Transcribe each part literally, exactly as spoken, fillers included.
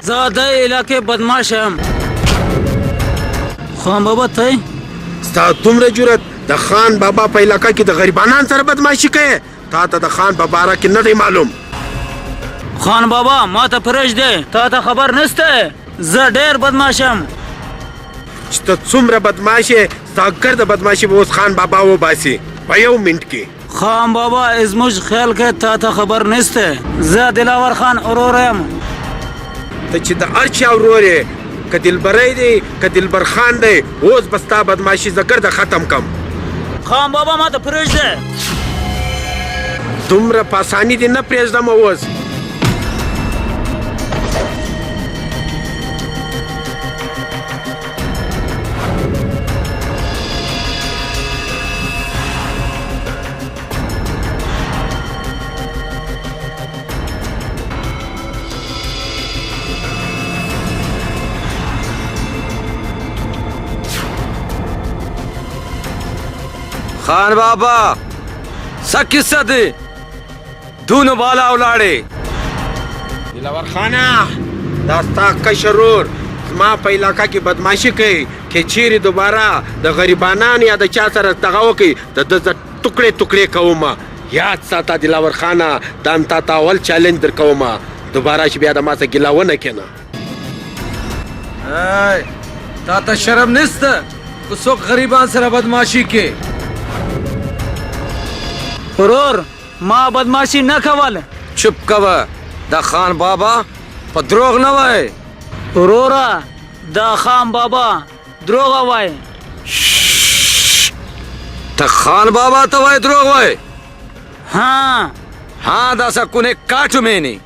Zadê îlakê bedmaş em. Xan baba tey? Sta tumre cüret, de Xan Baba peylaka ki de garibanan sere bedmaşî ke. Ta te de Xan Baba ra ki nedey malum. Xan Baba, ma te pirêj de, ta te xeber niste. Ze dêr bedmaş em. Çi te çumre bedmaş e, sta ger de bedmaşî bi oz Xan Baba wo basî. Be yew mîntkî. Xan Baba, ez muj xelke ta te xeber niste. Ze Dilawer Xan Uror em. Te çi de arçya Urorê, ke Dilberey de, ke Dilber Xan de, oz besta bedmaşî ze ger de xetem kem. Xan Baba, ma te pirêj de. Tumre pasanî de ne pirêj de me oz. Xan Baba, se kîse dî? Dûn û bala ewladê. Dilawer Xana, dasta keş Uror, zima peylaka ki bedmaşî key, ke çêrî dubara de garibanan ya de çaser ez tegawo key, de dize tukre tukre kewima. Yad sata Dilawer Xana, dan ta ta wel challenge dir kewima. Dubara şi biya de ma se gilawe nekena. Hey, ta te şerem niste? Ku sok gariban sere bedmaşî key. Uror, ma bedmaşî nekewal. Çup keve, de Xan Baba, pe drog neway. Urora, de Xan Baba, droga way. Şşş! Te Xan Baba te way drog way. Ha. Ha, dasa kunê kaçumênî.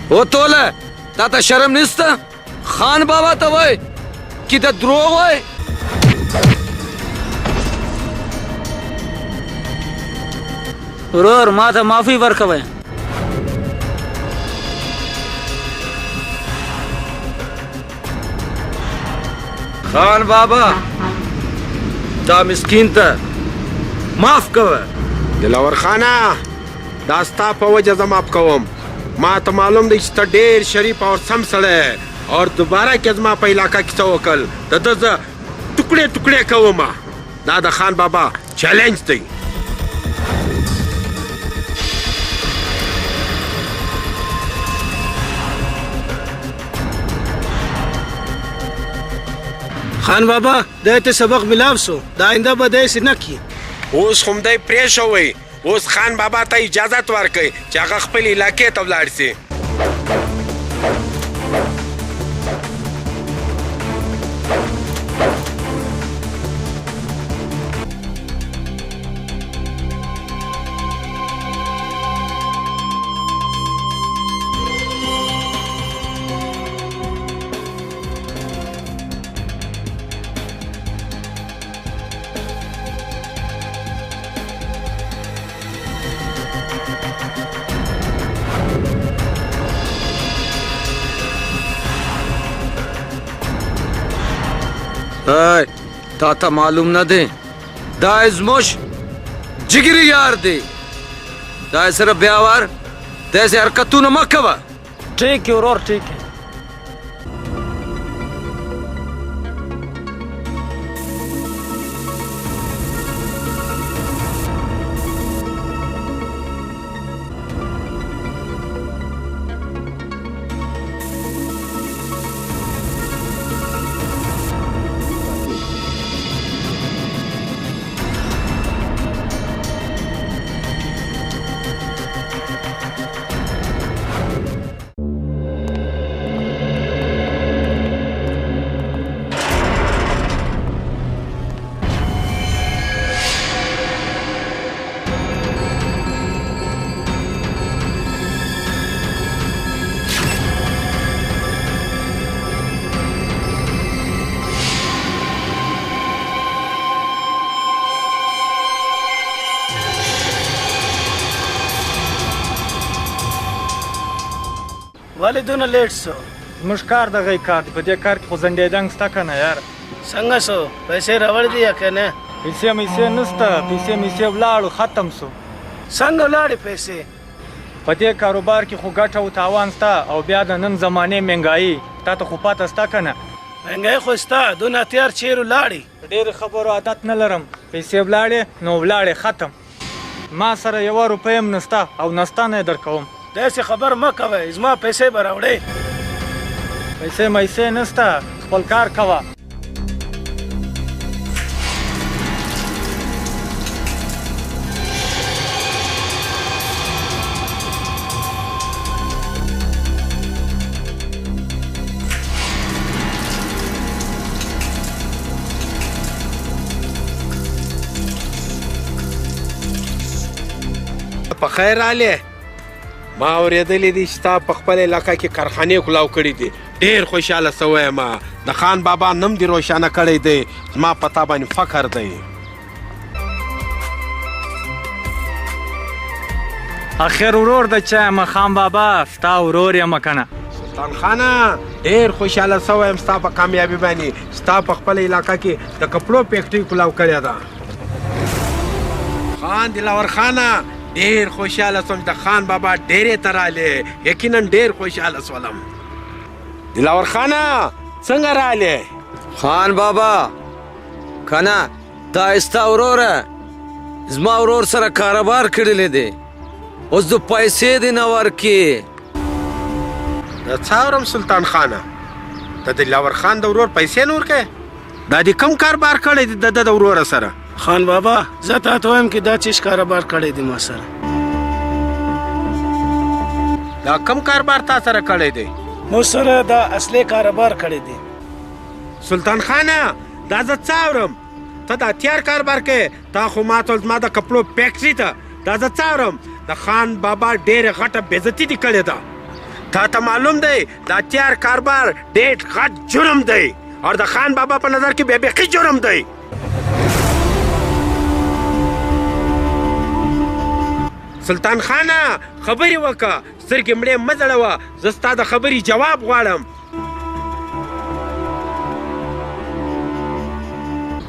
O tole, ta te şerem niste? Xan Baba te way. Ki te drog way. Uror, ma te mafî verkeve. Xan Baba, ta miskîn te maf keve. Dilawer Xana, dasta pe we ceza maf kewim. Ma te malum de işte dêr şerîf or semsele. Or dubara ke zima peylaka kîse okel. Te dize tukle tukle kewima. Da de Xan Baba, challenge tey. Xan Baba, dê te sebaq milav so. Da ênde be dê sî nekî. Oz xumdey preşo wey. Oz Xan Baba te îcazet werkey. Çaxa xpil îlakê te vlarsî. Hey, ta te malûm nedê. Da ez moş cigirî yar dê. Da ez sere bêawar, dest erketûne mekeve. Çêkê û ror çêkê. Welê dûne lêt so. Min ji kar de xey kar dî, bi dê kar kî xwe zendê deng stekene yar. Senge so, peysê rewerdî yekene. Pîsê mîsê niste, pîsê mîsê vila û xetem so. Senge larê peysê. په دې کاروبار کې خو ګټه او تاوان سته او بیا د نن زمانې مهنګایي، تا ته خو پته سته که نه؟ مهنګایي خو سته، دونه تیار چیر ولاړي. ډېرې خبرو عادت نه لرم، پیسې ولاړې نو ولاړې، ختم. ما سره یوه روپۍ هم نسته او نسته نه یې درکوم. داسې خبر مه کوئ، زما پیسې به راوړئ. پیسې میسې نسته، خپل کار کوه. په خیر راغلې. ما اورېدلې دي چې تا په خپله علاقه کې کارخانې کولاو کړې دي. ډېر خوشحاله سوی یم. د خان بابا نوم دې روشانه کړی دی. زما په تا باندې فخر دی. آخر ورور د چا یم خان بابا؟ ستا ورور یم کنه. سلطان خانه، ډېر خوشحاله سوی یم ستا په کامیابي باندې. ستا په خپله علاقه کې د کپړو فیکټري کولاو کړې ده. خان دلاور خانه، ډېر خوشحاله سوم چې د خان بابا ډېرې ته رالې. یقیناً ډېر خوشحاله سولم. دلاور خانه، څنګه رالې؟ خان بابا، کنه، دا ستا وروره. زما ورور سره کاروبار کړلی دی. اوس د پیسې دې نه ورکي. د څه اورم سلطان خانه؟ د دلاور خان د ورور پیسې نه ورکوې؟ دا دې کوم کاروبار کړی دی د ده د وروره سره؟ خان بابا، زه تا ته وایم که دا چیش کاروبار کړی دی ما سره. دا کوم کاروبار تا سره کړی دی؟ مو سره دا اصلي کاروبار کړی دی. سلطان خانه، دا زه څه اورم؟ ته دا تیار کاروبار کوې؟ تا خو ما ته زما د کپړو فیکټري ته دا زه څه اورم؟ د خان بابا ډېره غټه بې عزتي دې کړې ده. تا ته معلوم دی، دا تیار کاروبار ډېر غټ جرم دی. او د خان بابا په نظر کې بیا بیخي جرم دی. سلطان خانه، خبرې وکه، سترګې مړې مه ځړوه، زه ستا د خبرې جواب غواړم.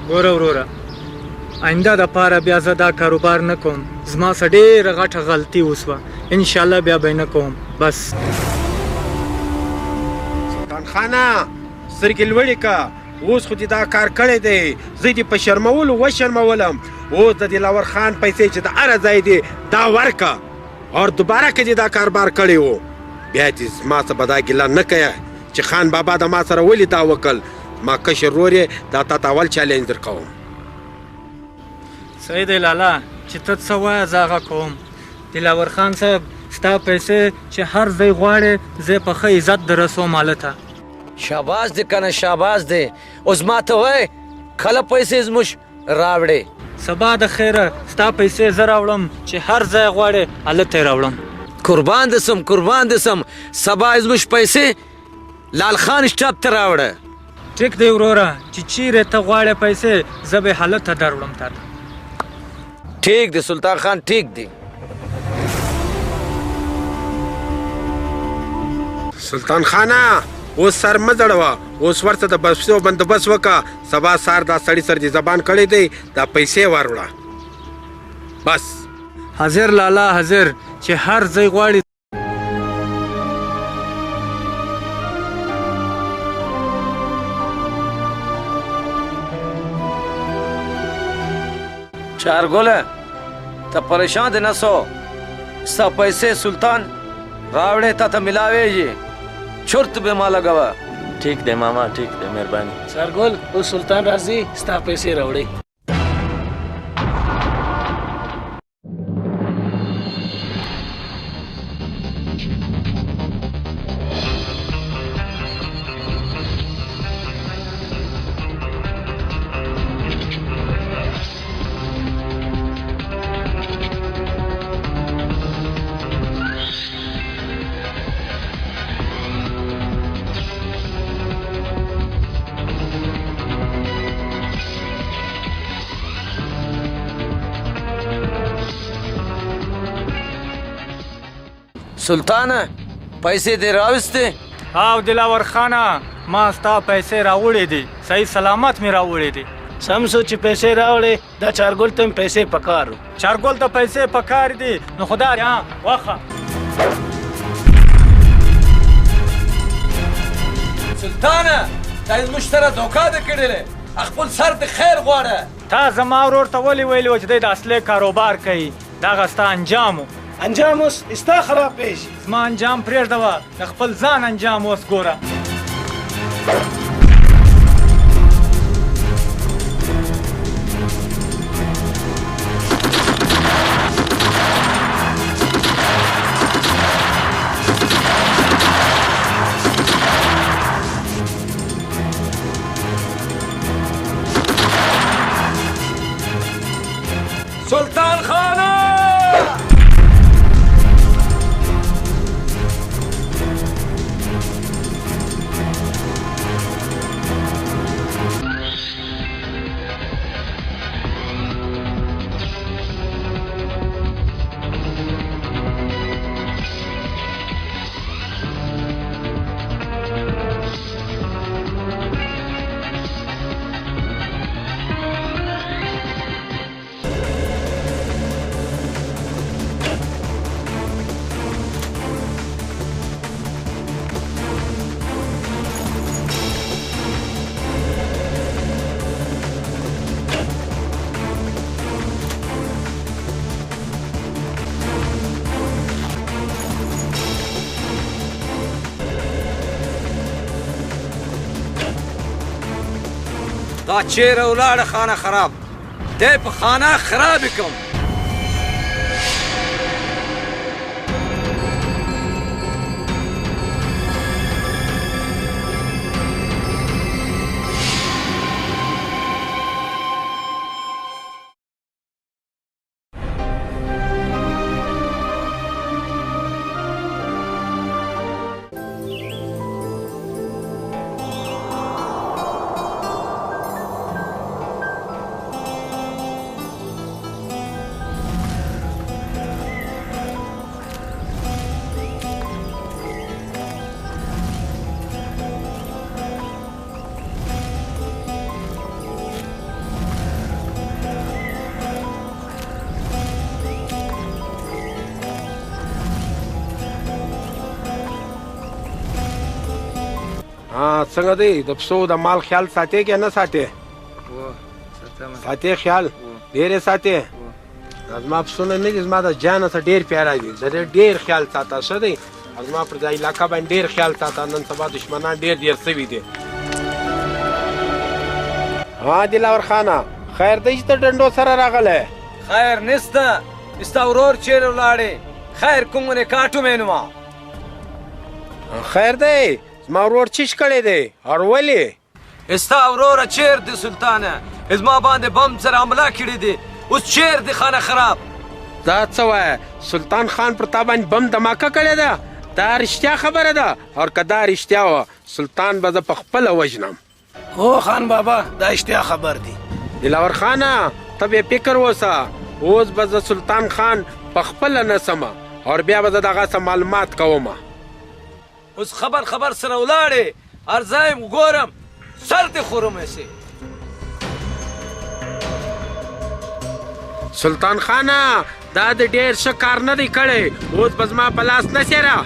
ګوره وروره، آینده د پاره بیا زه دا کاروبار نه کوم. زما سره ډېره غټه غلطي وسوه. انشاءالله بیا به یې نه کوم. بس. سلطان خانه، سترګې لوړې که. اوس خو دې دا کار کړی دی. زه دې په شرمولو وشرمولم. اوس د دلاور خان پیسې چې د هره ځای دي، دا ورکه. او دوباره که دې دا کاروبار کړی و، بیا دې زما څه به دا ګیله نه کوې چې خان بابا د ما سره ولې دا وکړ. ما کشر ورور یې، دا تا ته اول چیلنج درکوم. صحیح دی لالا، چې ته څه وایې زه هغه کوم. دلاور خان صاحب، ستا پیسې چې هر ځای غواړې، زه په ښه عزت درسوم هلته. شاباس دې کنه، شاباس دې. اوس ما ته وایه، کله پیسې زموږ راوړې؟ سبا د خیره ستا پیسې زه راوړم، چې هر ځای غواړې هلته یې راوړم. قربان دې سم، قربان دې سم. سبا زموږ پیسې لال خان شتاب ته راوړه. ټیک دی وروره، چې چیرې ته غواړې پیسې، زه به هلته دروړم تا ته. ټیک دی سلطان خان، ټیک دی. سلطان خانه، اوس سر مه ځړوه، اوس ورته د پیسو بندوبست وکه. سبا سهار دا سړی سر دې زبان کړی دی، دا پیسې وروړه. بس. حاضر لالا، حاضر، چې هر ځای غواړي. چارگله، ته پریشان دې نه سو. ستا پیسې سلطان راوړې، تا ته ملاوېږي. چرت به ما لګوه. ٹھیک دی ماما، ٹھیک دی، مهرباني. چارگل، اوس سلطان راځي، ستا پیسې راوړي. سلطانه، پیسې دې راوستې؟ هاو دلاور خانه، ما ستا پیسې راوړې دي، صحیح سلامت مې راوړې دي. سم سو چې پیسې راوړې، دا چارگل ته مې پیسې پکار وو. چارگل ته پیسې پکار دي، نو خدا دې، ها، واخه. Tane, te ez muştera doka de kirdine. Expul ser de xêr xware. تا زما ورور ته ولې ویلي وه چې دی د اصلې کاروبار کوي؟ دغه ستا انجام و. انجام اوس ستا خراب پېژي. زما انجام پرېږده وه، د خپل ځان انجام اوس ګوره. سلطان خانه! Da çêre û laçe xane xirab. Te bi xana xirab bikim. ها، څنګه دی؟ د پسو د مال خیال ساتې که نه ساتې؟ و، ساتم. ساتې خیال؟ و. ډېر یې ساتې؟ و. زما پسونه نه دي، زما د جانه څخه ډېر پیاره دي. د دې ډېر خیال ساته، ښه دی؟ او زما پر دې علاقه باندې ډېر خیال ساته. نن سبا دشمنان ډېر ډېر سوي دي. ها، دلاور خانه، خیر دی چې ته ډنډو سره راغلی؟ خیر نسته. ستا ورور چیرې ولاړې؟ خیر کوم ونې کاټو مینوا. خیر دی، زما ورور چیش کړی دی؟ او ولې؟ ستا وروره چیر دی سلطانه؟ زما باندې بم سره حمله کړې دي. اوس چیر دی خانه خراب؟ دا څه وایه؟ سلطان خان پر تا باندې بم دماکه کړې ده؟ دا رشتیا خبره ده؟ او که دا رشتیا وه، سلطان به زه په خپله وژنم. هو خان بابا، دا اشتیا خبر دی. دلاور خانه، ته بې فکر اوسه. اوس به زه سلطان خان په خپله نه سمه، او بیا به زه دغه څه معلومات کومه. اوس خبر خبر سره ولاړې، ارزایم وګورم، سر دې خورم سي. سلطان خانه، دا د ډېر ښه کار نه دی کړی. اوس به زما په لاس نه سره.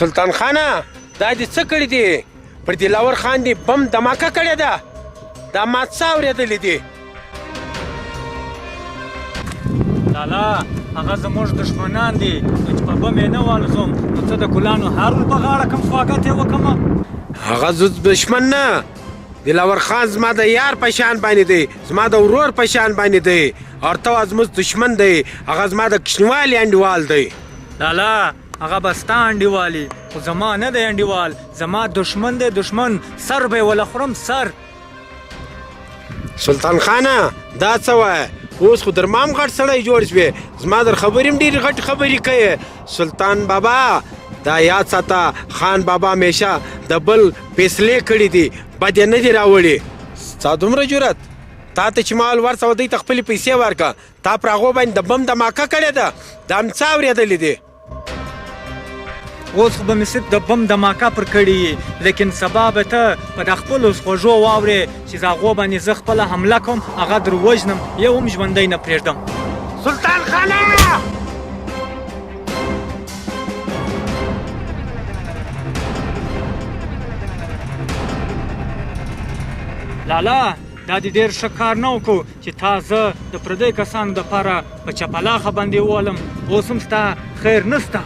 سلطان خانه، دا دې څه کړي دي؟ پر دلاور خان دې بم دماکه کړې ده؟ دا ما څه اورېدلې دي؟ لالا، هغه زموږ دشمنان دي. نو چې په بم یې نه والوزوم، نو څه د ګلانو هار ور په غاړه کم خواکت یې وکمه؟ هغه زه دشمن نه. دلاور خان زما د یار په شان باندې دی، زما د ورور په شان باندې دی. او ته زموږ دشمن دی، هغه زما د کوچنیوالي انډیوال دی. لالا، هغه به ستا انډیوالي، خو زما نه دی انډیوال. زما دشمن دی، دشمن. سر به یې وله خورم، سر. سلطان خانه، دا څه وایه؟ اوس خو در مام غټ سړی جوړ شوې. زما در خبرې هم ډېرې غټې خبرې کوې. سلطان بابا، دا یاد ساته، خان بابا همیشه د بل فیصلې کړې دي، بد یې نه دي راوړي. ستا دومره جرأت؟ تا ته چې ما ول ورسوه، دوی ته خپلې پیسې ورکړه. تا پر هغو باندې د بم دماکه کړې ده؟ دا مې څه اورېدلې دي؟ اوس خو به مې صرف د بم دماکه پر کړې یي، لیکن سبا به ته په د خپلو خوږو واورې چې زه هغو باندې زه خپله حمله کوم، هغه در وژنم، یو هم ژوندی نه پرېږدم. سلطان خانه! لالا، دا دې ډېر ښه کار نه وکړو. چې تا زه د پردیو کسانو دپاره په چپلاخه باندې وولم، اوس هم ستا خیر نسته.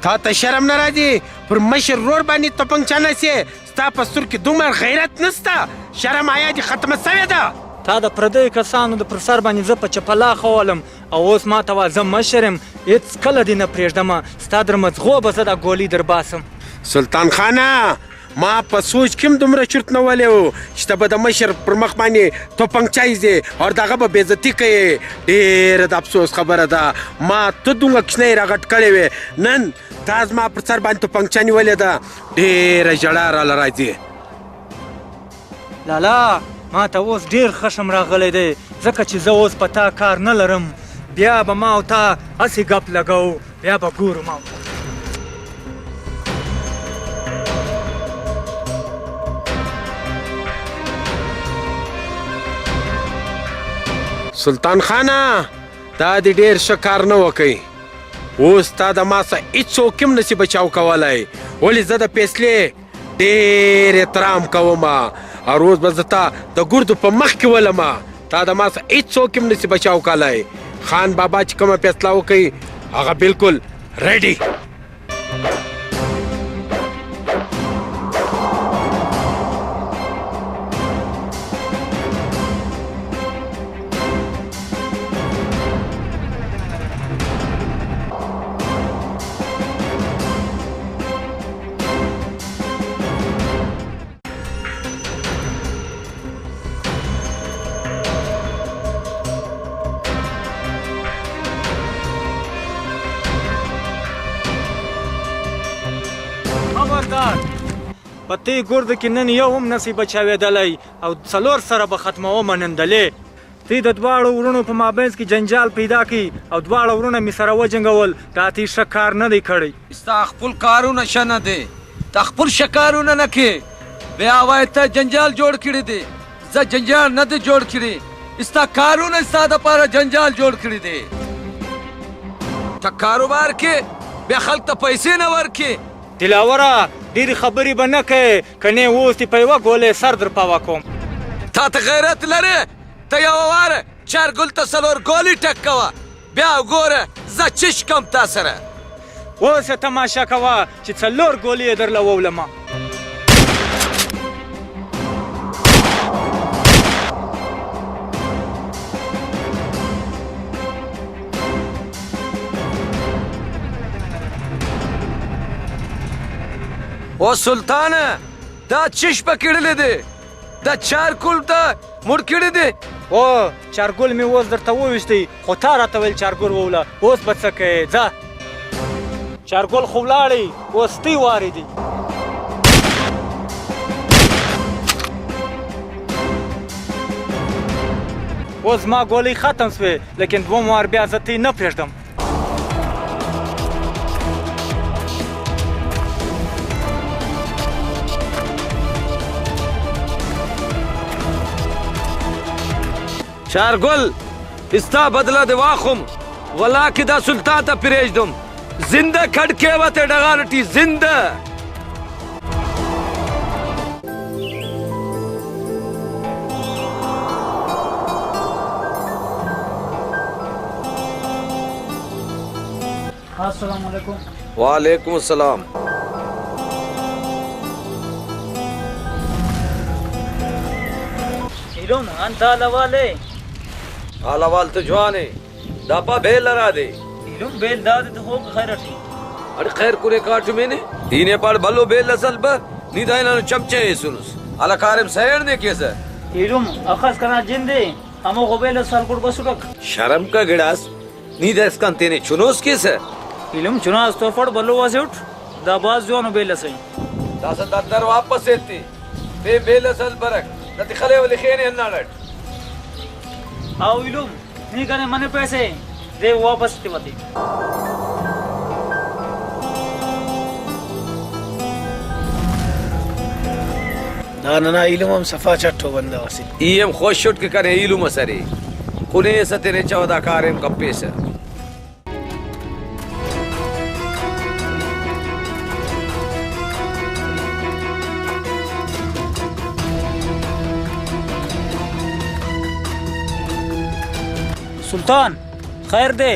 تا ته شرم نه راځي؟ پر مشر ورور باندې توپنچه نیسې؟ ستا په سترو کې دومره غیرت نسته؟ شرم حیا دې ختمه سوې ده؟ تا د پردیو کسانو د پر سر باندې زه په چپلاخه وولم، او اوس ما ته وا زه مشر یم، هېڅکله دې نه پرېږدم. ستا در مزغو به زه دا ګولۍ در باسم. سلطان خانه! ما په سوچ کې هم دومره چورت نه ولې و چې ته به د مشر پر مخ باندې توپنچه ایزې او د هغه به بې عزتي کوې. ډېره د افسوس خبره ده، ما ته دومره کوچنی راغټ کړی وې، نن تا زما پر سر باندې توپنچه نیولې ده. ډېره ژړا راله راځي. لالا، ما ته اوس ډېر خشم راغلی دی، ځکه چې زه اوس په تا کار نه لرم. بیا به ما او تا هسې ګپ لګوو. بیا به ګورو ما. سلطان خانه، تا دې ډېر ښه کار نه وکړ. اوس تا د ما څخه هیڅوک هم نشي بچاو کولی، ولې زه د فیصلې ډېر احترام کوم. هر روز به زه تا د ګردو په مخ کې ولم. تا د ما څخه هیڅوک هم نشي بچاو کولی. خان بابا چې کومه فیصله وکړي، هغه بالکل ریډي. خبردار! په دې ګردو کې نن یو هم نسی بچاوېدلی او څلور سره به ختموم نن دلې. تی د دواړو وروڼو په مابینځ کې جنجال پیدا کړي او دواړه وروڼه مې سره وجنګول، دا تی ښه کار نه دی کړی. ستا خپل کارونه شه نه دی، تا خپل شه کارونه نه کوې. بیا وایې ته جنجال جوړ کړی دی. زه جنجال نه دی جوړ کړی. ستا کارونه ستا دپاره جنجال جوړ کړی دی. ته کاروبار کوې، بیا خلک ته پیسې نه ورکوې. دلاوره، ډېرې خبرې به نه کوې، کنې اوس دې په یوه ګولۍ سر در پوه کوم. تا ته غیرت لرې؟ ته یوه واره چار ګل ته څلور ګولۍ ټک کوه، بیا وګوره زه چی شکم تا سره. اوس یې تماشه کوه چې څلور ګولۍ یې درله وولمه. او سلطانه، دا چی شپه کیدلی دی؟ دا چار ګل ته مړ کړی دی؟ او، چار ګل مې اوس درته وویشتی، خو تا راته ویل چار ګل ووله. اوس به څه کوې؟ ځه. چار ګل خو ولاړی، اوس تی واری دی. اوس زما ګولۍ ختم سوې، لیکن دوم وار بیا زه تی نه پرېږدم. چار ګل، ستا بدله دې واخلم، ولا که دا سلطان ته پرېږدم. زنده کھڑکے وتے ڈغار ٹی زندہ۔ السلام علیکم۔ وعلیکم السلام۔ ایلون، انت حال احوال ہے؟ حال احوال تو جوان ہے۔ داپا بیل لرا دے۔ ایلون بیل دادے تو ہو خیر اٹھی۔ اڑے خیر کرے کاٹو میں نے۔ دینے پاڑ بھلو بیل لسل بہ۔ نی دائنا نو چمچے ہے سنس۔ علا کارم سیڑ دے کیسا۔ ایلون اخس کنا جن دے۔ Ama xwe bê li ser qurba sudak. Şerm ke giras, nî deskan têne çunos kêse. Îlum çuna ez to far belo wazewt, da baz ciwan û bê lesey. Dasa daddar wa pasêtî. Bê bê lesel berek. Nati xelê welî xênê nalet. Aw îlum, nî gane mane pese. Dê wa bas ti vatî. Danana îlum em sefa çer to wende asî. Î em xweş şot ke kane îlum serê. Xulê setêne çawa da karê em kapêse. Sultan, xeyr de.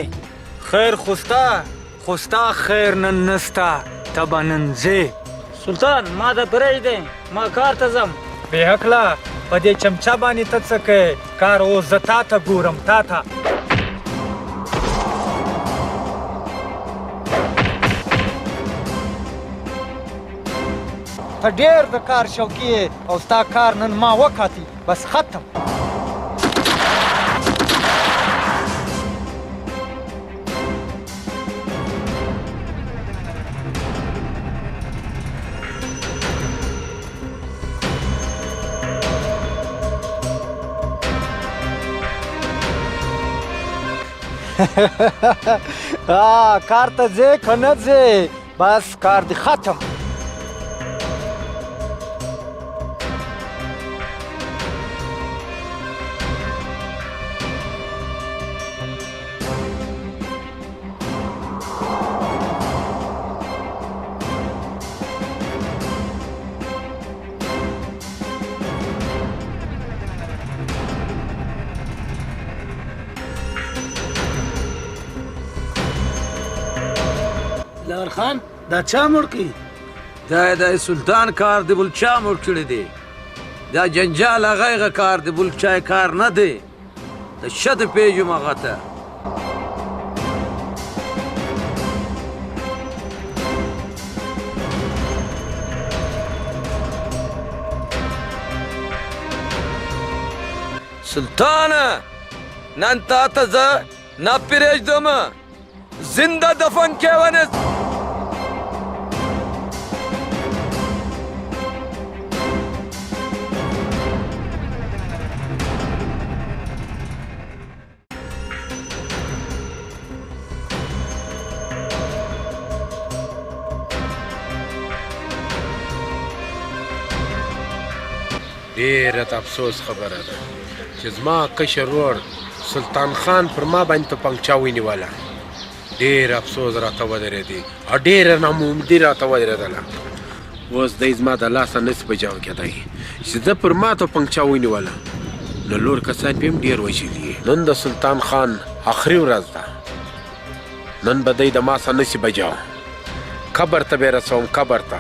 Xeyr xusta, xusta xeyr nin nista, teba nin zê. Sultan, ma de pirêj de, ma kar te zam. Bêhekla, xwedê çemçabanî te çeke, kar o zeta te gûrim, tata. Te dêr de kar şewkiyê, ewsta kar nin ma wekatî, bes xetim. Ha, kar te zê, kene zê. Bas kar dixetim. Laxan, da ça murkî? Dayê dayê Sultan kar di bulça murkiri dê. Da cenca laxayxa kar di bulçay kar nedê. Te şe di pêjû me xete. Sultane, nen ta te ze, na pirêj de me. Zinda defan kewenes. Dêret efsos xebere de. Çi zima qişe ror, Sultan Xan pirma ben tu pengça wînî wela. Dêr efsos ra te wedere dî. A dêre namumdî ra te wedere dela. Vos deyz ma de lasa nesi becav kedayî. Size pirma to pengça wînî wela. Ne lor kesan pêm dêr wejîlî. Nin de Sultan Xan axirî viraz da. Nin be dey de masa nesi becav. Kaber te bêre sawm kaber te.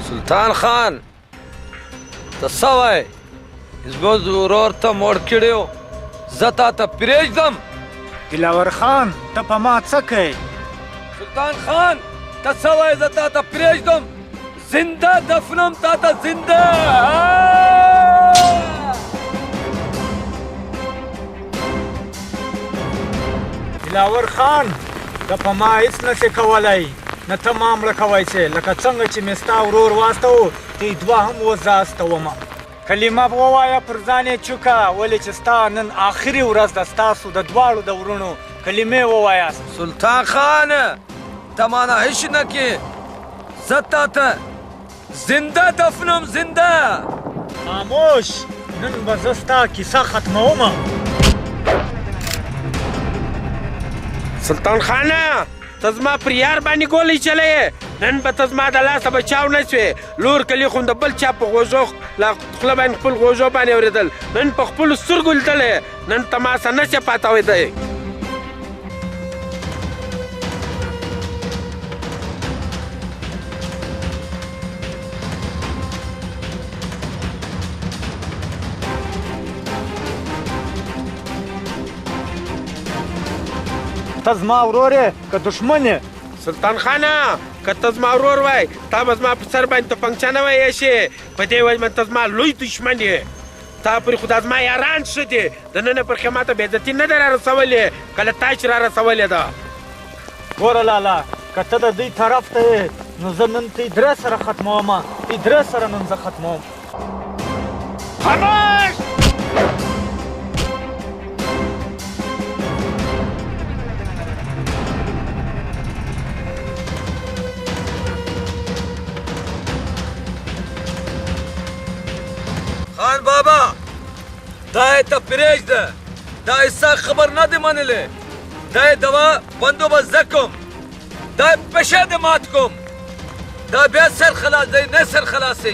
Sultan Xan, te saway, hizmet û ror te mor kirê û zeta te pirêj dem. Dilawer Xan, te pema çekey. Sultan Xan, te saway, zeta te pirêj dem. Zinde defnam tata zinde. Dilawer Xan, te pema hiç neçe kewelay, ne te mam re keway çê, leke çenga çi me sta û ror waste û tê dwa hem weza stewema. Kelîme bi waya pirzanê çûka, welê çi sta nin axirî û res de stas û de dwar û de wurun û kelîmê waya. Sultan Xan, te mana hiç nekî, zeta te. Zinde defnom, zinde! Xamoş! Nin be zesta kîsa xetmewma. Sultan Xana, te zima piryar banî golî çeleye. Nin be te zima de lasa be çaw neswe. Lor kelî xun de bil çap be gojo, la xule ben xul gojo banî evredel. Nin be xul sur gul dele. Nin temasa neşe pata wê de. Te zima wrorê ke duşmenê. Sultan Xana, ke te zima wror vay, ta be zima piser ben tu pengçane vay eşê. Pe dê vay ben te zima luy duşmenê. Ta pirî xwe da zima yaran şidî. Di nine pir xemata bêzetî nedera resewelê, ke li taş ra resewelê da. Gora lala, ke te de dî teref te yê, nize nin tî dire sere xetmewma, tî dire sere nin ze xetmewm. Xamoş! Xan Baba! Dayê te pirêj de, dayê sa xeber nadê manilê. Dayê dewa bendo be zekom. Dayê peşe de matkom. Dayê bê ser xelas, dayê ne ser xelasê.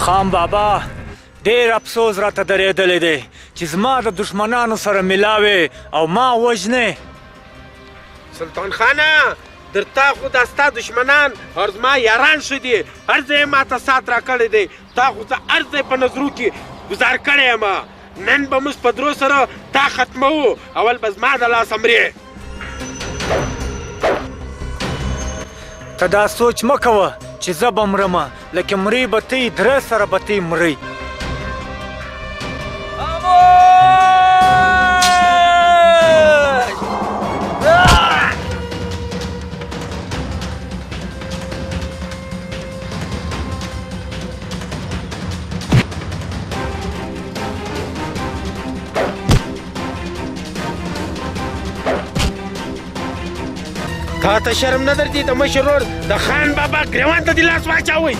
Xan Baba, dêr epsoz ra te derê dilê de. Çizma de duşmenan û sere milavê, ew ma wejnê. Sultan Xana, dirta xwe desta duşmenan, erzma yaran şidî, erzê ma te sat ra kelê de, ta xwe ze erzê pe nezrûkî guzar kelê ma. Nen be mus pe dro sera ta xetme û, ewel be zma de la semrê. Te da soç mekewe, çize be mirema, leke mirî be tî dire sere be tî mirî. Ka te şerm nedirtî, te meşe ror, de Xan Baba girewanda dî las vaça wî.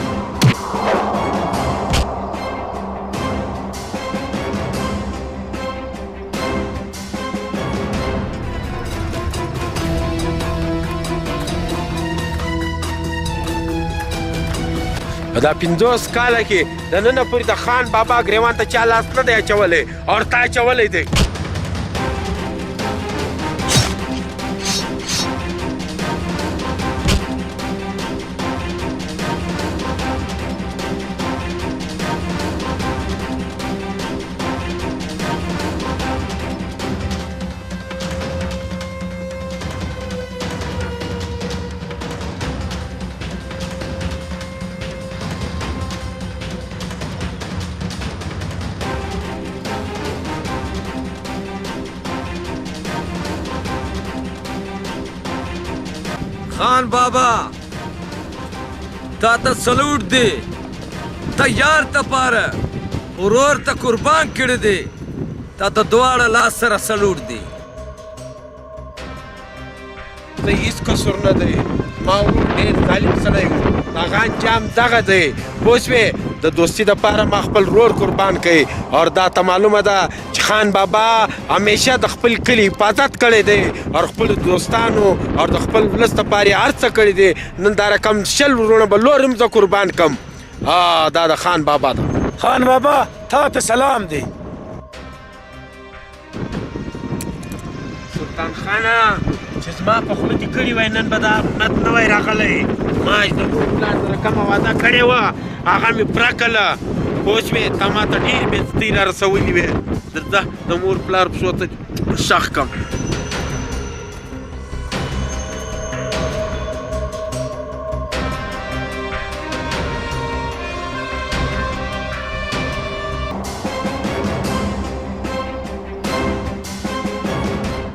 Heda pînzos kalekî, de nine pûrî de Xan Baba girewanda ça las nede ya çewelê. Orta çewelê de. Xan Baba, ta te selûr dî, te yar te pare, û ror te kurban kirdî, ta te duware la sere selûr dî. Te îs qisur nedayê. Ma û dêr zalim sere. Taxan cam daxe de. Boş ve. De dostî de pare ma xpil ror kurban key. Orda te malûme de. Çixan Baba, hemêşe di xpil kilî hifazet kirê de, her xpil dostan û her di xpil wilista parî arsa kirê de, nindare kam şel û rûne bi lorim ze kurban kim. Ha, da de Xan Baba de. Xan Baba, ta te selam dê. Sultan Xana, çizma poxlitî kirî wê nin bida, net ne wê raxelê. Maaş de bu plan rakama wada kare wa. Ağam pira kala. Hoş be, tamata dîr be, tîra resewî be. Dirda, de mor plar psota şaxkam.